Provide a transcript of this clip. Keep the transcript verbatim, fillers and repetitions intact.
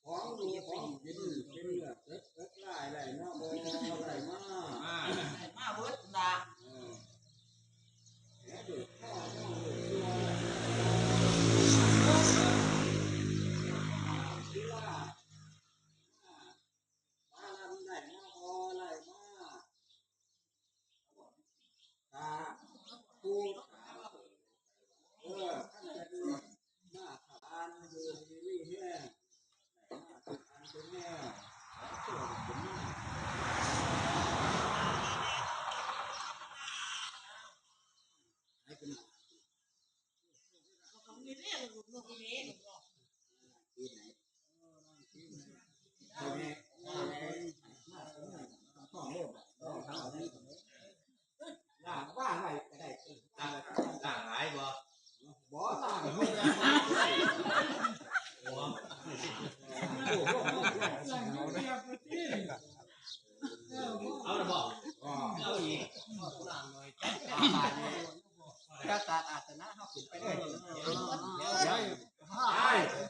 ของอยู่ของกินเป็นเลือดเอิกเอิกลายไหลมาบ่ไหลมา มาเบิดละ เออแหมดูดข้อมูลดูดตัวที่ว่ามาลำไหลมาบ่ไหลมา ตาปูตาเออขั้นจะดูมาทานดูดีนี่แห้งมาทานเป็นแห้งขอตัวเป็นมาให้เป็น ของมีเรื่องหลุดลงเอง ที่ไหนพ่อแม่พ่อแม่ต้องเลิกต้องทำอะไร ล่างว่าอะไรก็ได้ ล่างล่างหลายบ่ บ่ล่างเฮา บ่ เอาละบ่ อ๋อ เอาอีก กษัตริย์อาสนะเฮาขึ้นไปเลย ไอ้